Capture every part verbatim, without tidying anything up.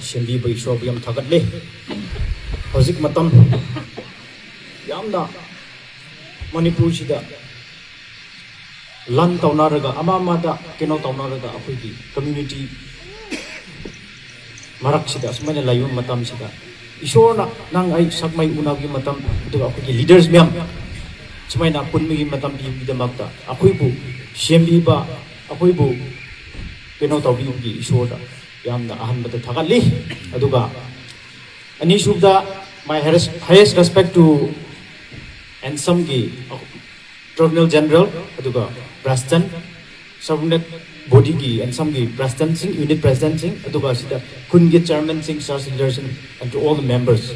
ꯁꯦꯝꯕꯤꯕ ꯏꯁꯣꯔꯕꯨ ꯌꯥꯝ ꯊꯥꯒꯠꯂꯦ꯫ ꯍꯧꯖꯤꯛ ꯃꯇꯝ ꯌꯥꯝꯅ ꯃꯅꯤꯄꯨꯔꯁꯤꯗ ꯂꯥꯟ ꯇꯧꯅꯔꯒ, ꯑꯃ ꯑꯃꯗ ꯀꯩꯅꯣ ꯇꯧꯅꯔꯒ, ꯑꯩꯈꯣꯏꯒꯤ ꯀꯝꯃ꯭ꯌꯨꯅꯤꯇꯤ ꯃꯔꯛꯁꯤꯗ ꯑꯁꯨꯃꯥꯏꯅ ꯂꯩꯕ ꯃꯇꯝꯁꯤꯗ, ꯏꯁꯣꯔꯅ ꯅꯪ ꯑꯩ ꯁꯛ ꯃꯥꯏ ꯎꯅꯕꯒꯤ ꯃꯇꯝ, ꯑꯗꯨꯒ ꯑꯩꯈꯣꯏꯒꯤ ꯂꯤꯗꯔꯁ ꯃꯌꯥꯝ ꯁꯨꯃꯥꯏꯅ ꯄꯨꯟꯕꯒꯤ ꯃꯇꯝ ꯄꯤꯕꯒꯤꯗꯃꯛꯇ, ꯑꯩꯈꯣꯏꯕꯨ ꯁꯦꯝꯕꯤꯕ, ꯑꯩꯈꯣꯏꯕꯨ ꯀꯩꯅꯣ ꯇꯧꯕꯤꯕꯒꯤ ꯏꯁꯣꯔꯗ ꯌꯥꯝꯅ ꯑꯍꯥꯟꯕꯗ ꯊꯥꯒꯠꯂꯤ꯫ ꯑꯗꯨꯒ ꯑꯅꯤꯁꯨꯕꯗ, my highest, highest respect to ꯑꯦꯟꯁꯝꯒꯤ ꯇ꯭ꯔꯤꯕ꯭ꯌꯨꯅꯦꯜ ꯖꯦꯅꯔꯦꯜ, ꯑꯗꯨꯒ ꯄ꯭ꯔꯦꯁꯤꯗꯦꯟ, ꯁꯕꯑꯣꯔꯗꯤꯅꯦꯠ ꯕꯣꯗꯤꯒꯤ ꯑꯦꯟꯁꯝꯒꯤ ꯄ꯭ꯔꯦꯁꯤꯗꯦꯟꯁꯤꯡ, ꯌꯨꯅꯤꯠ ꯄ꯭ꯔꯦꯁꯤꯗꯦꯟꯁꯤꯡ, ꯑꯗꯨꯒ ꯁꯤꯗ ꯈꯨꯟꯒꯤ ꯆꯤꯌꯔꯃꯦꯟꯁꯤꯡ, ꯆꯔꯆ ꯂꯤꯗꯔꯁꯤꯡ, and to all the members.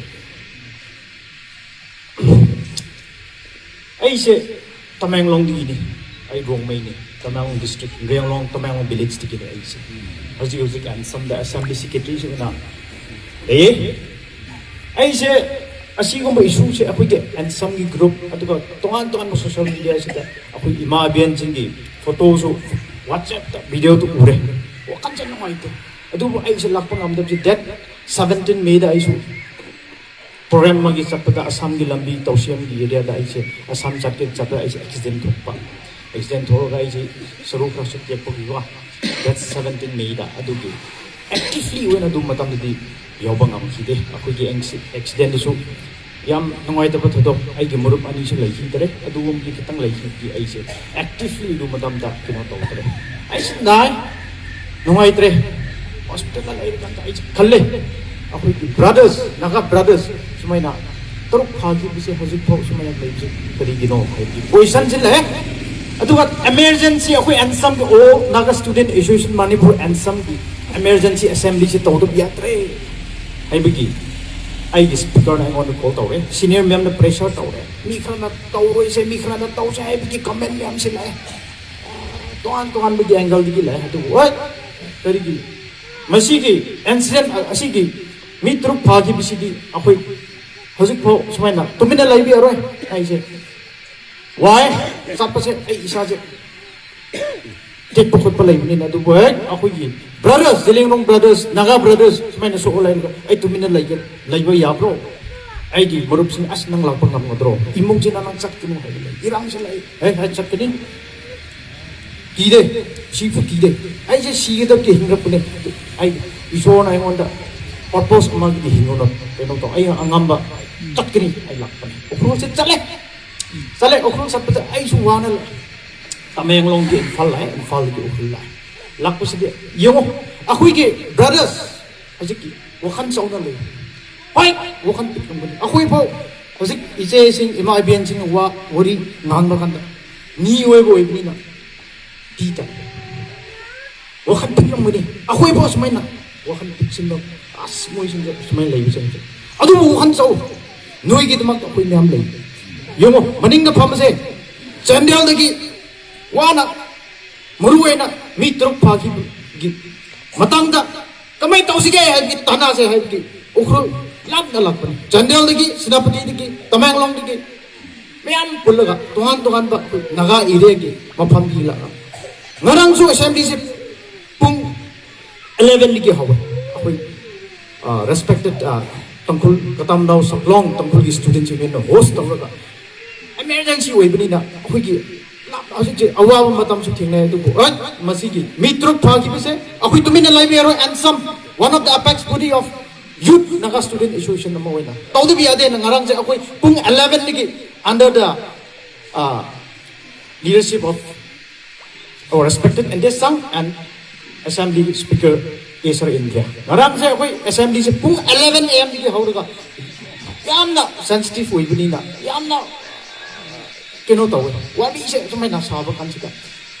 ꯑꯩꯁꯦ ꯇꯃꯦꯡꯂꯣꯡꯗꯒꯤꯅꯤ꯫ ꯑꯩ ꯔꯣꯡꯃꯩꯅꯤ꯫ ꯇꯃꯦꯡꯂꯣꯡ ꯗꯤꯁꯇ꯭ꯔꯤꯛ, ꯔꯦꯡꯂꯣꯡ, ꯇꯃꯦꯡꯂꯣꯡ ꯚꯤꯂꯦꯖꯇꯒꯤꯅꯤ ꯑꯩꯁꯦ꯫ ꯍꯧꯖꯤꯛ ꯍꯧꯖꯤꯛ ꯑꯦꯟꯁꯝꯗ ꯑꯦꯁꯦꯝꯕ꯭ꯂꯤ ꯁꯦꯀ꯭ꯔꯦꯇꯔꯤꯁꯨ ꯑꯣꯏꯅ ꯂꯩꯌꯦ꯫ ꯑꯩꯁꯦ ꯑꯁꯤꯒꯨꯝꯕ ꯏꯁꯨꯁꯦ ꯑꯩꯈꯣꯏꯒꯤ ꯑꯦꯟꯁꯝꯒꯤ ꯒ꯭ꯔꯨꯞ, ꯑꯗꯨꯒ ꯇꯣꯉꯥꯟ ꯇꯣꯉꯥꯟꯕ ꯁꯣꯁꯤꯌꯦꯜ ꯃꯤꯗꯤꯌꯥꯁꯤꯗ ꯑꯩꯈꯣꯏ ꯏꯃꯥ ꯏꯕꯦꯟꯁꯤꯡꯒꯤ ꯐꯣꯇꯣꯁꯨ, ꯋꯥꯆꯦꯞꯇ ꯚꯤꯗꯤꯑꯣꯗꯨ ꯎꯔꯦ꯫ ꯋꯥꯈꯜꯁꯦ ꯅꯨꯡꯉꯥꯏꯇꯦ꯫ ꯑꯗꯨꯕꯨ ꯑꯩꯁꯦ ꯂꯥꯛꯄ ꯉꯝꯗꯕꯁꯦ, ꯗꯦꯠ ꯁꯕꯦꯟꯇꯤꯟ ꯃꯦꯗ ꯑꯩꯁꯨ ꯄ꯭ꯔꯣꯒ꯭ꯔꯥꯝ ꯑꯃꯒꯤ ꯆꯠꯄꯗ, ꯑꯁꯥꯝꯒꯤ ꯂꯝꯕꯤ ꯇꯧꯁꯦꯝꯒꯤ ꯑꯦꯔꯤꯌꯥꯗ ꯑꯩꯁꯦ, ꯑꯁꯥꯝ ꯆꯠꯀꯦ ꯆꯠꯄꯗ ꯑꯩꯁꯦ ꯑꯦꯛꯁꯤꯗꯦꯟ ꯊꯣꯛꯄ꯫ ꯑꯦꯛꯁꯤꯗꯦꯟ ꯊꯣꯛꯑꯒ ꯑꯩꯁꯦ ꯁꯔꯨ ꯈꯔꯁꯨ ꯇꯦꯛꯄꯒꯤꯀꯣ, ꯗꯦꯠ ꯁꯕꯦꯟꯇꯤꯟ ꯃꯦꯗ꯫ ꯑꯗꯨꯒꯤ ꯑꯦꯛꯇꯤꯚꯂꯤ ꯑꯣꯏꯅ ꯑꯗꯨ ꯃꯇꯝꯗꯗꯤ ꯌꯥꯎꯕ ꯉꯝꯈꯤꯗꯦ꯫ ꯑꯩꯈꯣꯏꯒꯤ ꯑꯦꯛꯁꯤꯗꯦꯟꯗꯁꯨ ꯌꯥꯝ ꯅꯨꯡꯉꯥꯏꯇꯕ ꯊꯧꯗꯣꯛ, ꯑꯩꯒꯤ ꯃꯔꯨꯞ ꯑꯅꯤꯁꯨ ꯂꯩꯈꯤꯗ꯭ꯔꯦ꯫ ꯑꯗꯨꯒꯨꯝꯕꯒꯤ ꯈꯤꯇꯪ ꯂꯩꯈꯤꯕꯒꯤ ꯑꯩꯁꯦ ꯑꯦꯛꯇꯤꯚꯂꯤ ꯑꯗꯨ ꯃꯇꯝꯗ ꯀꯩꯅꯣ ꯇꯧꯗ꯭ꯔꯦ꯫ ꯑꯩꯁꯦ ꯅꯥꯏ, ꯅꯨꯡꯉꯥꯏꯇ꯭ꯔꯦ꯫ ꯍꯣꯁꯄꯤꯇꯥꯜꯗ ꯂꯩꯔꯀꯥꯟꯗ ꯑꯩꯁꯦ ꯈꯜꯂꯦ, ꯑꯩꯈꯣꯏꯒꯤ ꯕ꯭ꯔꯗꯔꯁ, ꯅꯥꯒꯥ ꯕ꯭ꯔꯗꯔꯁ ꯁꯨꯃꯥꯏꯅ ꯇꯔꯨꯛ ꯐꯥꯈꯤꯕꯁꯦ ꯍꯧꯖꯤꯛꯐꯥꯎ ꯁꯨꯃꯥꯏꯅ ꯂꯩꯕꯁꯦ ꯀꯔꯤꯒꯤꯅꯣ ꯍꯥꯏꯕꯒꯤ ꯀꯣꯏꯁꯟꯁꯤ ꯂꯥꯛꯑꯦ꯫ ꯑꯗꯨꯒ ꯏꯃꯔꯖꯦꯟꯁꯤ ꯑꯩꯈꯣꯏ ꯑꯦꯟꯁꯝꯒꯤ, All Naga Student Association Manipur, ꯑꯦꯟꯁꯝꯒꯤ ꯏꯃꯔꯖꯦꯟꯁꯤ ꯑꯦꯁꯦꯝꯕ꯭ꯂꯤꯁꯤ ꯇꯧꯗꯕ ꯌꯥꯗ꯭ꯔꯦ ꯍꯥꯏꯕꯒꯤ ꯑꯩꯒꯤ ꯁ꯭ꯄꯤꯀꯔꯅ ꯑꯩꯉꯣꯟꯗ ꯀꯣꯜ ꯇꯧꯔꯦ, ꯁꯤꯅꯤꯌꯔ ꯃꯌꯥꯝꯅ ꯄ꯭ꯔꯦꯁꯔ ꯇꯧꯔꯦ, ꯃꯤ ꯈꯔꯅ ꯇꯧꯔꯣꯏꯁꯦ, ꯃꯤ ꯈꯔꯅ ꯇꯧꯁꯦ ꯍꯥꯏꯕꯒꯤ ꯀꯃꯦꯟ ꯃꯌꯥꯝꯁꯤ ꯂꯥꯛꯑꯦ꯫ ꯇꯣꯉꯥꯟ ꯇꯣꯉꯥꯟꯕꯒꯤ ꯑꯦꯡꯒꯜꯗꯒꯤ ꯂꯥꯛꯑꯦ꯫ ꯑꯗꯨꯕꯨ ꯍꯣꯏ, ꯀꯔꯤꯒꯤ ꯃꯁꯤꯒꯤ ꯏꯟꯁꯤꯗꯦꯟ ꯑꯁꯤꯒꯤ ꯃꯤ ꯇꯔꯨꯛ ꯐꯥꯈꯤꯕꯁꯤꯗꯤ ꯑꯩꯈꯣꯏ ꯍꯧꯖꯤꯛꯐꯥꯎ ꯁꯨꯃꯥꯏꯅ ꯇꯨꯃꯤꯟꯅ ꯂꯩꯕ ꯌꯥꯔꯣꯏ꯫ ꯑꯩꯁꯦ ꯋꯥꯏ, ꯆꯠꯄꯁꯦ ꯑꯩ ꯏꯁꯥꯁꯦ ꯇꯦꯛꯄ ꯈꯣꯠꯄ ꯂꯩꯕꯅꯤꯅ꯫ ꯑꯗꯨꯕꯨ ꯍꯦꯛ ꯑꯩꯈꯣꯏꯒꯤ Brothers, Zeliangrong brothers, Naga brothers, ꯁꯨꯃꯥꯏꯅ ꯁꯣꯛꯑꯣ ꯂꯩꯔꯒ ꯑꯩ ꯇꯨꯃꯤꯟꯅ ꯂꯩꯒꯦ, ꯂꯩꯕ ꯌꯥꯕ꯭ꯔꯣ? ꯑꯩꯒꯤ ꯃꯔꯨꯞꯁꯤꯡ, "ꯑꯁ, ꯅꯪ ꯂꯥꯛꯄ ꯉꯝꯒꯗ꯭ꯔꯣ? ꯏꯃꯨꯡꯁꯤꯅ ꯅꯪ ꯆꯠꯀꯅꯨ ꯍꯥꯏꯕ ꯂꯩ, ꯏꯔꯥꯡꯁꯨ ꯂꯩ, ꯑꯩ ꯍꯥꯏ ꯆꯠꯀꯅꯤ꯫ ꯀꯤꯗꯦ, ꯁꯤꯕꯨ ꯀꯤꯗꯦ꯫ ꯑꯩꯁꯦ ꯁꯤꯒꯗꯕꯒꯤ ꯍꯤꯡꯂꯛꯄꯅꯦ꯫ ꯑꯩ, ꯏꯁꯣꯔꯅ ꯑꯩꯉꯣꯟꯗ purpose ꯑꯃꯒꯤ ꯍꯤꯡꯉꯨꯅ ꯀꯩꯅꯣ ꯇꯧ, ꯑꯩ ꯑꯉꯝꯕ ꯆꯠꯀꯅꯤ, ꯑꯩ ꯂꯥꯛꯄꯅꯦ꯫" ꯎꯈ꯭ꯔꯨꯜꯁꯦ ꯆꯠꯂꯦ꯫ ꯆꯠꯂꯦ, ꯎꯈ꯭ꯔꯨꯜ ꯆꯠꯄꯗ ꯑꯩꯁꯨ ꯋꯥꯅ ꯇꯃꯦꯡꯂꯣꯡꯒꯤ ꯏꯝꯐꯥꯜ ꯂꯥꯛꯑꯦ, ꯏꯝꯐꯥꯜꯗꯒꯤ ꯎꯈ꯭ꯔꯨꯜ ꯂꯥꯛꯑꯦ꯫ ꯂꯥꯛꯄꯁꯤꯗꯤ ꯌꯦꯡꯉꯣ, ꯑꯩꯈꯣꯏꯒꯤ brothers ꯍꯧꯖꯤꯛꯀꯤ ꯋꯥꯈꯜ ꯆꯥꯎꯅ ꯂꯩ꯫ ꯍꯣꯏ, ꯋꯥꯈꯜ ꯄꯤꯛꯂꯝꯒꯅꯤ꯫ ꯑꯩꯈꯣꯏ ꯐꯥꯎ ꯍꯧꯖꯤꯛ ꯏꯆꯦꯁꯤꯡ, ꯏꯃꯥ ꯏꯕꯦꯟꯁꯤꯡꯅ ꯋꯥ, ꯋꯥꯔꯤ ꯉꯥꯡꯕ ꯀꯥꯟꯗ ꯃꯤ ꯑꯣꯏꯕ ꯑꯣꯏꯕꯅꯤꯅ ꯄꯤ ꯇꯥꯏ꯫ ꯋꯥꯈꯜ ꯄꯤꯛꯂꯝꯒꯅꯤ꯫ ꯑꯩꯈꯣꯏ ꯐꯥꯎ ꯁꯨꯃꯥꯏꯅ ꯋꯥꯈꯜ ꯄꯤꯛꯁꯤꯟꯕ, ꯑꯁ, ꯃꯣꯏꯁꯤꯡꯁꯦ ꯁꯨꯃꯥꯏꯅ ꯂꯩꯕꯁꯤꯡꯁꯦ꯫ ꯑꯗꯨꯕꯨ ꯋꯥꯈꯜ ꯆꯥꯎ꯫ ꯅꯣꯏꯒꯤꯗꯃꯛꯇ ꯑꯩꯈꯣꯏ ꯃꯌꯥꯝ ꯂꯩ꯫ ꯌꯦꯡꯉꯣ, ꯃꯅꯤꯡꯗ ꯐꯝꯕꯁꯦ ꯆꯥꯟꯗꯦꯜꯗꯒꯤ ꯋꯥꯅ, ꯃꯔꯨ ꯑꯣꯏꯅ ꯃꯤ ꯇꯔꯨꯛ ꯐꯥꯈꯤꯕꯒꯤ ꯃꯇꯥꯡꯗ ꯀꯃꯥꯏꯅ ꯇꯧꯁꯤꯒꯦ ꯍꯥꯏꯕꯒꯤ ꯇꯥꯟꯅꯁꯦ ꯍꯥꯏꯕꯒꯤ ꯎꯈ꯭ꯔꯨꯜ ꯂꯥꯞꯅ ꯂꯥꯛꯄꯅꯤ꯫ ꯆꯥꯟꯗꯦꯜꯗꯒꯤ, ꯁꯦꯅꯥꯄꯇꯤꯗꯒꯤ, ꯇꯃꯦꯡꯂꯣꯡꯗꯒꯤ ꯃꯌꯥꯝ ꯄꯨꯜꯂꯒ ꯇꯣꯉꯥꯟ ꯇꯣꯉꯥꯟꯕ ꯑꯩꯈꯣꯏ ꯅꯥꯒꯥ ꯑꯦꯔꯤꯌꯥꯒꯤ ꯃꯐꯝꯗꯒꯤ ꯂꯥꯛꯑꯒ, ꯉꯔꯥꯡꯁꯨ ꯑꯦꯁꯦꯝꯕ꯭ꯂꯤꯁꯦ ꯄꯨꯡ elevenꯗꯒꯤ ꯍꯧꯋꯦ꯫ ꯑꯩꯈꯣꯏ, ꯑ, respected, ꯑ, ꯇꯥꯡꯈꯨꯜ ꯀꯇꯥꯝꯗꯥꯎ ꯁꯛꯂꯣꯡ ꯇꯥꯡꯈꯨꯜꯒꯤ ꯁ꯭ꯇꯨꯗꯦꯟꯠꯁꯤꯡꯅ ꯍꯣꯁ ꯇꯧꯔꯒ, ꯏꯃꯔꯖꯦꯟꯁꯤ ꯑꯣꯏꯕꯅꯤꯅ ꯑꯩꯈꯣꯏꯒꯤ ꯂꯥꯞ-, ꯍꯧꯖꯤꯛꯁꯦ ꯑꯋꯥꯕ ꯃꯇꯝꯁꯨ ꯊꯦꯡꯅꯩ, ꯑꯗꯨꯕꯨ, ꯑ, ꯃꯁꯤꯒꯤ ꯃꯤ ꯇꯔꯨꯛ ꯐꯥꯈꯤꯕꯁꯦ ꯑꯩꯈꯣꯏ ꯇꯨꯃꯤꯟꯅ ꯂꯩꯕ ꯌꯥꯔꯣꯏ꯫ And some, one of the apex body of Youth Naga Student Association ꯑꯃ ꯑꯣꯏꯅ ꯇꯧꯗꯕ ꯌꯥꯗꯦꯅ ꯉꯔꯥꯡꯁꯦ ꯑꯩꯈꯣꯏ ꯄꯨꯡ elevenꯗꯒꯤ under the, uh, leadership of our respected N D S Sang and Assembly Speaker K Sir India, ꯉꯔꯥꯡꯁꯦ ꯑꯩꯈꯣꯏ ꯑꯦꯁꯦꯝꯕ꯭ꯂꯤꯁꯦ ꯄꯨꯡ eleven A M ꯗꯒꯤ ꯍꯧꯔꯒ ꯌꯥꯝꯅ sensitive ꯑꯣꯏꯕꯅꯤꯅ ꯌꯥꯝꯅ ꯀꯩꯅꯣ ꯇꯧꯋꯦ꯫ ꯋꯥꯔꯤꯁꯦ ꯁꯨꯃꯥꯏꯅ ꯁꯥꯕ ꯀꯥꯟꯁꯤꯗ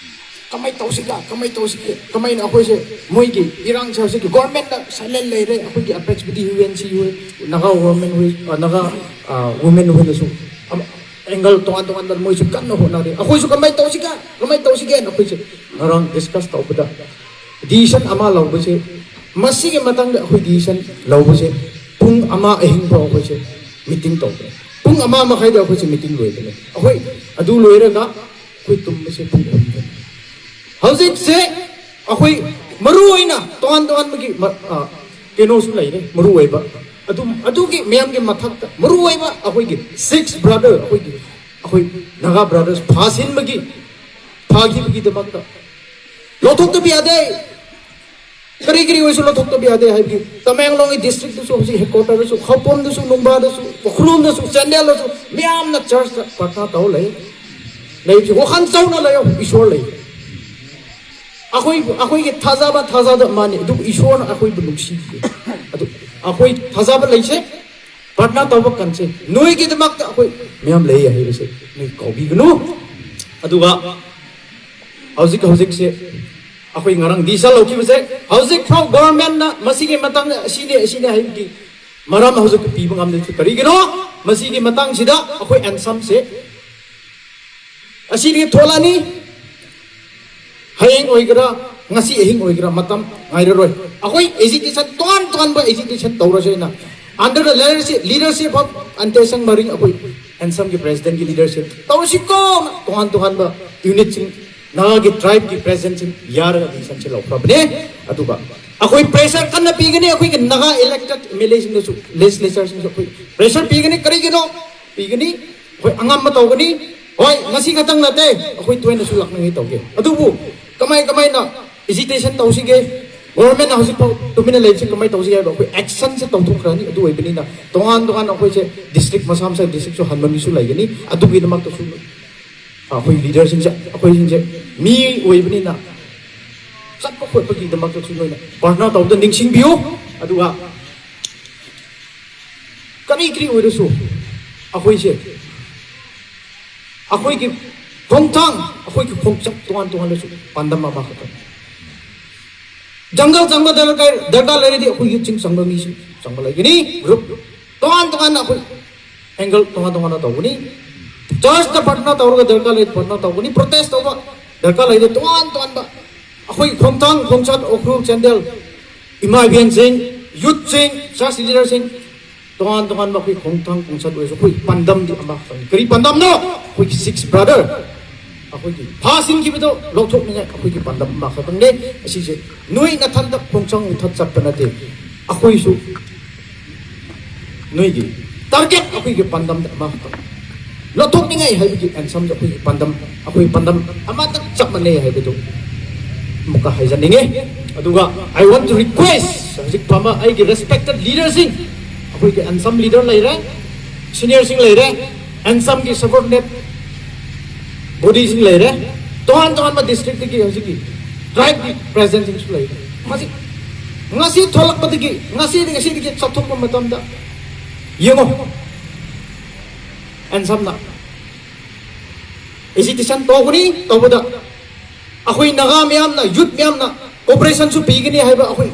ꯀꯃꯥꯏ ꯇꯧꯁꯤꯒ, ꯀꯃꯥꯏ ꯇꯧꯁꯤꯒꯦ, ꯀꯃꯥꯏꯅ ꯑꯩꯈꯣꯏꯁꯦ ꯃꯣꯏꯒꯤ ꯏꯔꯥꯡꯁꯦ ꯍꯧꯖꯤꯛꯀꯤ ꯒꯣꯔꯃꯦꯟꯅ ꯁꯥꯏꯂꯦꯟ ꯂꯩꯔꯦ, ꯑꯩꯈꯣꯏꯒꯤ apex body U N C ꯍꯣꯏ, ꯅꯥꯒꯥ ꯒꯣꯔꯃꯦꯟ ꯍꯣꯏ, ꯑ, ꯅꯥꯒꯥ, ꯑ, ꯋꯨꯃꯦꯟ ꯍꯣꯏꯅꯁꯨ ꯑꯃ, ꯑꯦꯡꯒꯜ ꯇꯣꯉꯥꯟ ꯇꯣꯉꯥꯟꯕ ꯃꯣꯏꯁꯨ ꯀꯟꯅ ꯍꯣꯠꯅꯔꯤ꯫ ꯑꯩꯈꯣꯏꯁꯨ ꯀꯃꯥꯏ ꯇꯧꯁꯤꯒꯦ, ꯀꯃꯥꯏ ꯇꯧꯁꯤꯒꯦꯅ ꯑꯩꯈꯣꯏꯁꯦ ꯉꯔꯥꯡ ꯗꯤꯁꯀꯁ ꯇꯧꯕꯗ ꯗꯤꯁꯤꯖꯟ ꯑꯃ ꯂꯧꯕꯁꯦ, ꯃꯁꯤꯒꯤ ꯃꯇꯥꯡꯗ ꯑꯩꯈꯣꯏ ꯗꯤꯁꯤꯖꯟ ꯂꯧꯕꯁꯦ ꯄꯨꯡ ꯑꯃ ꯑꯍꯤꯡ ꯐꯥꯎ ꯑꯩꯈꯣꯏꯁꯦ ꯃꯤꯇꯤꯡ ꯇꯧꯕꯅꯦ꯫ ꯄꯨꯡ ꯑꯃ ꯃꯈꯥꯏꯗ ꯑꯩꯈꯣꯏꯁꯦ ꯃꯤꯇꯤꯡ ꯂꯣꯏꯕꯅꯦ꯫ ꯑꯩꯈꯣꯏ ꯑꯗꯨ ꯂꯣꯏꯔꯒ ꯑꯩꯈꯣꯏ ꯇꯨꯝꯕꯁꯦ ꯄꯨꯡ ꯑꯍꯨꯝꯗꯅꯤ꯫ ꯍꯧꯖꯤꯛꯁꯦ ꯑꯩꯈꯣꯏ ꯃꯔꯨ ꯑꯣꯏꯅ ꯇꯣꯉꯥꯟ ꯇꯣꯉꯥꯟꯕꯒꯤ ꯃ- ꯑ, ꯀꯩꯅꯣꯁꯨ ꯂꯩꯔꯦ꯫ ꯃꯔꯨ ꯑꯣꯏꯕ ꯑꯗꯨꯝ ꯑꯗꯨꯒꯤ ꯃꯌꯥꯝꯒꯤ ꯃꯊꯛꯇ ꯃꯔꯨ ꯑꯣꯏꯕ ꯑꯩꯈꯣꯏꯒꯤ ꯁꯤꯛꯁ ꯕ꯭ꯔꯗꯔ, ꯑꯩꯈꯣꯏꯒꯤ ꯑꯩꯈꯣꯏ ꯅꯥꯒꯥ ꯕ꯭ꯔꯗꯔꯁ ꯐꯥꯁꯤꯟꯕꯒꯤ, ꯐꯥꯈꯤꯕꯒꯤꯗꯃꯛꯇ ꯂꯧꯊꯣꯛꯇꯕ ꯌꯥꯗꯦ꯫ ꯀꯔꯤ ꯀꯔꯤ ꯑꯣꯏꯁꯨ ꯂꯧꯊꯣꯛꯇꯕ ꯌꯥꯗꯦ ꯍꯥꯏꯕꯗꯤ ꯇꯃꯦꯡꯂꯣꯡꯒꯤ ꯗꯤꯁꯇ꯭ꯔꯤꯛꯇꯁꯨ, ꯍꯧꯖꯤꯛ ꯍꯦꯗꯀ꯭ꯋꯥꯇꯔꯗꯁꯨ, ꯈꯧꯄꯨꯝꯗꯁꯨ, ꯅꯨꯡꯕꯥꯗꯁꯨ, ꯎꯈ꯭ꯔꯨꯜꯗꯁꯨ, ꯆꯥꯟꯗꯦꯜꯗꯁꯨ ꯃꯌꯥꯝꯅ ꯆꯔꯆꯇ ꯄ꯭ꯔꯊꯅꯥ ꯇꯧ ꯂꯩ꯫ ꯂꯩꯕꯁꯤ ꯋꯥꯈꯜ ꯆꯥꯎꯅ ꯂꯩꯌꯣ, ꯏꯁꯣꯔ ꯂꯩ꯫ ꯑꯩꯈꯣꯏ ꯑꯩꯈꯣꯏꯒꯤ ꯊꯥꯖꯕ ꯊꯥꯖꯗꯕ ꯃꯥꯅꯤ, ꯑꯗꯨꯕꯨ ꯏꯁꯣꯔꯅ ꯑꯩꯈꯣꯏꯕꯨ ꯅꯨꯡꯁꯤꯕꯤꯌꯦ꯫ ꯑꯗꯨ ꯑꯩꯈꯣꯏ ꯊꯥꯖꯕ ꯂꯩꯁꯦ, ꯄ꯭ꯔꯊꯅꯥ ꯇꯧꯕ ꯀꯟꯁꯦ, ꯅꯣꯏꯒꯤꯗꯃꯛꯇ ꯑꯩꯈꯣꯏ ꯃꯌꯥꯝ ꯂꯩꯌꯦ ꯍꯥꯏꯕꯁꯦ ꯅꯣꯏ ꯀꯥꯎꯕꯤꯒꯅꯨ꯫ ꯑꯗꯨꯒ ꯍꯧꯖꯤꯛ ꯍꯧꯖꯤꯛꯁꯦ ꯑꯩꯈꯣꯏ ꯉꯔꯥꯡ ꯗꯤꯁꯤꯖꯟ ꯂꯧꯈꯤꯕꯁꯦ, ꯍꯧꯖꯤꯛ ꯐꯥꯎ ꯒꯣꯚꯔꯟꯃꯦꯟꯠꯅ ꯃꯁꯤꯒꯤ ꯃꯇꯥꯡꯗ ꯑꯁꯤꯅꯦ ꯑꯁꯤꯅꯦ ꯍꯥꯏꯕꯒꯤ ꯃꯔꯝ ꯍꯧꯖꯤꯛ ꯄꯤꯕ ꯉꯝꯗ꯭ꯔꯤꯁꯦ ꯀꯔꯤꯒꯤꯅꯣ? ꯃꯁꯤꯒꯤ ꯃꯇꯥꯡꯁꯤꯗ ꯑꯩꯈꯣꯏ ꯑꯦꯟꯁꯝꯁꯦ ꯑꯁꯤꯗꯒꯤ ꯊꯣꯛꯂꯛꯑꯅꯤ꯫ ꯍꯌꯦꯡ ꯑꯣꯏꯒꯦꯔꯥ, ꯉꯁꯤ ꯑꯍꯤꯡ ꯑꯣꯏꯒꯦꯔꯥ, ꯃꯇꯝ ꯉꯥꯏꯔꯔꯣꯏ꯫ ꯑꯩꯈꯣꯏ ꯑꯦꯖꯤꯇꯦꯁꯟ, ꯇꯣꯉꯥꯟ ꯇꯣꯉꯥꯟꯕ ꯑꯦꯖꯤꯇꯦꯁꯟ ꯇꯧꯔꯁꯦꯅ, under the leadership, leadership of ꯑꯟꯇꯦꯁꯪ ꯃꯔꯤꯡ, ꯑꯩꯈꯣꯏ ꯑꯦꯟꯁꯝꯒꯤ ꯄ꯭ꯔꯦꯁꯤꯗꯦꯟꯠꯀꯤ ꯂꯤꯗꯔꯁꯤꯞ ꯇꯧꯔꯁꯤꯀꯣꯅ ꯇꯣꯉꯥꯟ ꯇꯣꯉꯥꯟꯕ ꯌꯨꯅꯤꯠꯁꯤꯡ, ꯅꯥꯒꯥꯒꯤ ꯇ꯭ꯔꯥꯏꯕꯀꯤ ꯄ꯭ꯔꯦꯁꯤꯗꯦꯟꯠꯁꯤꯡ ꯌꯥꯔꯒ ꯗꯤꯁꯤꯖꯟꯁꯤ ꯂꯧꯈ꯭ꯔꯕꯅꯦ꯫ ꯑꯗꯨꯒ ꯑꯩꯈꯣꯏ ꯄ꯭ꯔꯦꯁꯔ ꯀꯟꯅ ꯄꯤꯒꯅꯤ, ꯑꯩꯈꯣꯏꯒꯤ ꯅꯥꯒꯥ ꯏꯂꯦꯛꯇꯦꯗ ꯑꯦꯝ ꯑꯦꯜ ꯑꯦꯁꯤꯡꯗꯁꯨ, ꯂꯦꯖꯤꯁꯂꯦꯆꯔꯁꯤꯡꯗꯁꯨ ꯑꯩꯈꯣꯏ ꯄ꯭ꯔꯦꯁꯔ ꯄꯤꯒꯅꯤ꯫ ꯀꯔꯤꯒꯤꯅꯣ ꯄꯤꯒꯅꯤ? ꯑꯩꯈꯣꯏ ꯑꯉꯝꯕ ꯇꯧꯒꯅꯤ꯫ ꯍꯣꯏ, ꯉꯁꯤ ꯈꯛꯇꯪ ꯅꯠꯇꯦ, ꯑꯩꯈꯣꯏ ꯇꯣꯏꯅꯁꯨ ꯂꯥꯛꯅꯉꯩ ꯇꯧꯒꯦ꯫ ꯑꯗꯨꯕꯨ ꯀꯃꯥꯏ ꯀꯃꯥꯏꯅ ꯑꯦꯖꯤꯇꯦꯁꯟ ꯇꯧꯁꯤꯒꯦ? ꯒꯣꯚꯔꯟꯃꯦꯟꯠꯅ ꯍꯧꯖꯤꯛꯐꯥꯎ ꯇꯨꯃꯤꯟꯅ ꯂꯩꯕꯁꯤ ꯀꯃꯥꯏꯅ ꯇꯧꯁꯤꯒꯦ ꯍꯥꯏꯕ ꯑꯩꯈꯣꯏ ꯑꯦꯛꯁꯟꯁꯦ ꯇꯧꯊꯣꯛꯈ꯭ꯔꯅꯤ꯫ ꯑꯗꯨ ꯑꯣꯏꯕꯅꯤꯅ ꯇꯣꯉꯥꯟ ꯇꯣꯉꯥꯟꯅ ꯑꯩꯈꯣꯏꯁꯦ ꯗꯤꯁꯇ꯭ꯔꯤꯛ ꯃꯁꯥ ꯃꯁꯥꯒꯤ ꯗꯤꯁꯇ꯭ꯔꯤꯛꯁꯨ ꯍꯟꯕ ꯃꯤꯁꯨ ꯂꯩꯒꯅꯤ꯫ ꯑꯗꯨꯒꯤꯗꯃꯛꯇꯁꯨ ꯑꯩꯈꯣꯏ ꯂꯤꯗꯔꯁꯤꯡꯁꯦ, ꯑꯩꯈꯣꯏꯁꯤꯡꯁꯦ ꯃꯤ ꯑꯣꯏꯕꯅꯤꯅ ꯆꯠꯄ ꯈꯣꯠꯄꯒꯤꯗꯃꯛꯇꯁꯨ ꯅꯣꯏꯅ ꯄ꯭ꯔꯊꯅꯥ ꯇꯧꯕꯗ ꯅꯤꯡꯁꯤꯡꯕꯤꯌꯨ꯫ ꯑꯗꯨꯒ ꯀꯔꯤ ꯀꯔꯤ ꯑꯣꯏꯔꯁꯨ ꯑꯩꯈꯣꯏꯁꯦ ꯑꯩꯈꯣꯏꯒꯤ ꯈꯣꯡꯊꯥꯡ, ꯑꯩꯈꯣꯏꯒꯤ ꯈꯣꯡꯆꯠ ꯇꯣꯉꯥꯟ ꯇꯣꯉꯥꯟꯂꯁꯨ ꯄꯥꯟꯗꯝ ꯑꯃꯈꯛꯇꯅꯤ꯫ ꯖꯪꯒꯜ ꯆꯪꯕ ꯗꯔꯀꯥꯔ, ꯗꯔꯀꯥꯔ ꯂꯩꯔꯗꯤ ꯑꯩꯈꯣꯏ ꯌꯨꯠꯁꯤꯡ ꯆꯪꯕ ꯃꯤꯁꯤꯡ ꯆꯪꯕ ꯂꯩꯒꯅꯤ꯫ ꯒ꯭ꯔꯨꯞ ꯇꯣꯉꯥꯟ ꯇꯣꯉꯥꯟꯅ ꯑꯩꯈꯣꯏ ꯑꯦꯡꯒꯜ ꯇꯣꯉꯥꯟ ꯇꯣꯉꯥꯟꯅ ꯇꯧꯒꯅꯤ꯫ ꯆꯔꯆꯇ ꯄ꯭ꯔꯊꯅꯥ ꯇꯧꯔꯒ ꯗꯔꯀꯥꯔ ꯂꯩꯔꯗꯤ ꯄ꯭ꯔꯊꯅꯥ ꯇꯧꯒꯅꯤ꯫ ꯄ꯭ꯔꯣꯇꯦꯁ ꯇꯧꯕ ꯗꯔꯀꯥꯔ ꯂꯩꯔꯗꯤ ꯇꯣꯉꯥꯟ ꯇꯣꯉꯥꯟꯕ ꯑꯩꯈꯣꯏ ꯈꯣꯡꯊꯥꯡ ꯈꯣꯡꯆꯠ, ꯎꯈ꯭ꯔꯨꯜ, ꯆꯥꯟꯗꯦꯜ, ꯏꯃꯥ ꯏꯕꯦꯟꯁꯤꯡ, ꯌꯨꯠꯁꯤꯡ, ꯆꯔꯆ ꯂꯤꯗꯔꯁꯤꯡ ꯇꯣꯉꯥꯟ ꯇꯣꯉꯥꯟꯕ ꯑꯩꯈꯣꯏ ꯈꯣꯡꯊꯥꯡ ꯈꯣꯡꯆꯠ ꯑꯣꯏꯔꯁꯨ ꯑꯩꯈꯣꯏ ꯄꯥꯟꯗꯝꯗꯤ ꯑꯃꯈꯛꯇꯅꯤ꯫ ꯀꯔꯤ ꯄꯥꯟꯗꯝꯅꯣ? ꯑꯩꯈꯣꯏꯒꯤ ꯁꯤꯛꯁ ꯕ꯭ꯔꯗꯔ ꯑꯩꯈꯣꯏꯒꯤ ꯐꯥꯁꯤꯟꯈꯤꯕꯗꯣ ꯂꯧꯊꯣꯛꯅꯤꯡꯉꯥꯏ ꯑꯩꯈꯣꯏꯒꯤ ꯄꯥꯟꯗꯝ ꯑꯃꯈꯛꯇꯪꯅꯦ꯫ ꯑꯁꯤꯁꯦ ꯅꯣꯏ ꯅꯊꯟꯇ ꯈꯣꯡꯆꯪ ꯃꯊꯛ ꯆꯠꯄ ꯅꯠꯇꯦ, ꯑꯩꯈꯣꯏꯁꯨ ꯅꯣꯏꯒꯤ ꯇꯥꯔꯒꯦꯠ, ꯑꯩꯈꯣꯏꯒꯤ ꯄꯥꯟꯗꯝꯗ ꯑꯃꯈꯛꯇꯪ ꯂꯧꯊꯣꯛꯅꯤꯡꯉꯥꯏ ꯍꯥꯏꯕꯒꯤ ꯑꯦꯟꯁꯝꯁꯦ ꯑꯩꯈꯣꯏꯒꯤ ꯄꯥꯟꯗꯝ, ꯑꯩꯈꯣꯏ ꯄꯥꯟꯗꯝ ꯑꯃꯇꯪ ꯆꯞ ꯃꯥꯟꯅꯩ ꯍꯥꯏꯕꯗꯨ ꯑꯃꯨꯛꯀ ꯍꯥꯏꯖꯅꯤꯡꯉꯤ꯫ ꯑꯗꯨꯒ I want to request, ꯍꯧꯖꯤꯛ ꯐꯝꯕ ꯑꯩꯒꯤ ꯔꯦꯁꯄꯦꯛꯇꯦꯠ ꯂꯤꯗꯔꯁꯤꯡ, ꯑꯩꯈꯣꯏꯒꯤ ꯑꯦꯟꯁꯝ ꯂꯤꯗꯔ ꯂꯩꯔꯦ, ꯁꯤꯅꯤꯌꯔꯁꯤꯡ ꯂꯩꯔꯦ, ꯑꯦꯟꯁꯝꯒꯤ ꯁꯕꯣꯔꯗꯤꯅꯦꯠ ꯕꯣꯗꯤꯁꯤꯡ ꯂꯩꯔꯦ, ꯇꯣꯉꯥꯟ ꯇꯣꯉꯥꯟꯕ ꯗꯤꯁꯇ꯭ꯔꯤꯛꯇꯒꯤ ꯍꯧꯖꯤꯛꯀꯤ ꯇ꯭ꯔꯥꯏꯕꯀꯤ ꯄ꯭ꯔꯦꯁꯤꯗꯦꯟꯁꯤꯡꯁꯨ ꯂꯩꯔꯦ꯫ ꯍꯧꯖꯤꯛ ꯉꯁꯤ ꯊꯣꯛꯂꯛꯄꯗꯒꯤ, ꯉꯁꯤꯗꯒꯤ, ꯉꯁꯤꯗꯒꯤ ꯆꯠꯊꯣꯛꯄ ꯃꯇꯝꯗ ꯌꯦꯡꯉꯣ, ꯑꯦꯟꯁꯝꯅ ꯑꯦꯖꯤꯇꯦꯁꯟ ꯇꯧꯒꯅꯤ, ꯇꯧꯕꯗ ꯑꯩꯈꯣꯏ ꯅꯥꯒꯥ ꯃꯌꯥꯝꯅ, ꯌꯨꯠ ꯃꯌꯥꯝꯅ ꯀꯣꯑꯣꯄꯔꯦꯁꯟꯁꯨ ꯄꯤꯒꯅꯤ ꯍꯥꯏꯕ ꯑꯩꯈꯣꯏ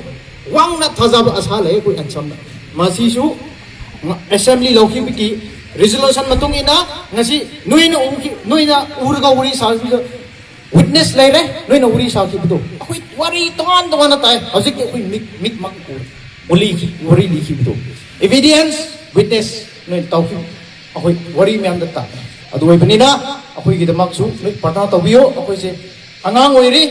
ꯋꯥꯡꯅ ꯊꯥꯖꯕ ꯑꯁꯥ ꯂꯩ ꯑꯩꯈꯣꯏ ꯑꯦꯟꯁꯝꯅ꯫ ꯃꯁꯤꯁꯨ ꯑꯦꯁꯦꯝꯕ꯭ꯂꯤ ꯂꯧꯈꯤꯕꯒꯤ ꯔꯤꯖꯣꯂꯨꯁꯟ ꯃꯇꯨꯡ ꯏꯟꯅ ꯉꯁꯤ ꯅꯣꯏꯅ ꯎꯈꯤ-, ꯅꯣꯏꯅ ꯎꯔꯒ ꯋꯥꯔꯤ ꯁꯥꯈꯤꯕꯗꯣ ꯋꯤꯠꯅꯦꯁ ꯂꯩꯔꯦ꯫ ꯅꯣꯏꯅ ꯋꯥꯔꯤ ꯁꯥꯈꯤꯕꯗꯣ ꯑꯩꯈꯣꯏ ꯋꯥꯔꯤ ꯇꯣꯉꯥꯟ ꯇꯣꯉꯥꯟꯅ ꯇꯥꯏ꯫ ꯍꯧꯖꯤꯛꯇꯤ ꯑꯩꯈꯣꯏ ꯃꯤꯠ, ꯃꯤꯠꯃꯛ ꯎꯔꯦ꯫ ꯋꯥꯔꯤ, ꯋꯥꯔꯤ ꯂꯤꯈꯤꯕꯗꯣ, ꯏꯚꯤꯗꯦꯟꯁ, ꯋꯤꯠꯅꯦꯁ ꯅꯣꯏꯅ ꯇꯧꯈꯤꯕ ꯑꯩꯈꯣꯏ ꯋꯥꯔꯤ ꯃꯌꯥꯝꯗ ꯇꯥꯛꯑꯦ꯫ ꯑꯗꯨ ꯑꯣꯏꯕꯅꯤꯅ ꯑꯩꯈꯣꯏꯒꯤꯗꯃꯛꯁꯨ ꯅꯣꯏ ꯄ꯭ꯔꯊꯅꯥ ꯇꯧꯕꯤꯌꯨ꯫ ꯑꯩꯈꯣꯏꯁꯦ ꯑꯉꯥꯡ ꯑꯣꯏꯔꯤ,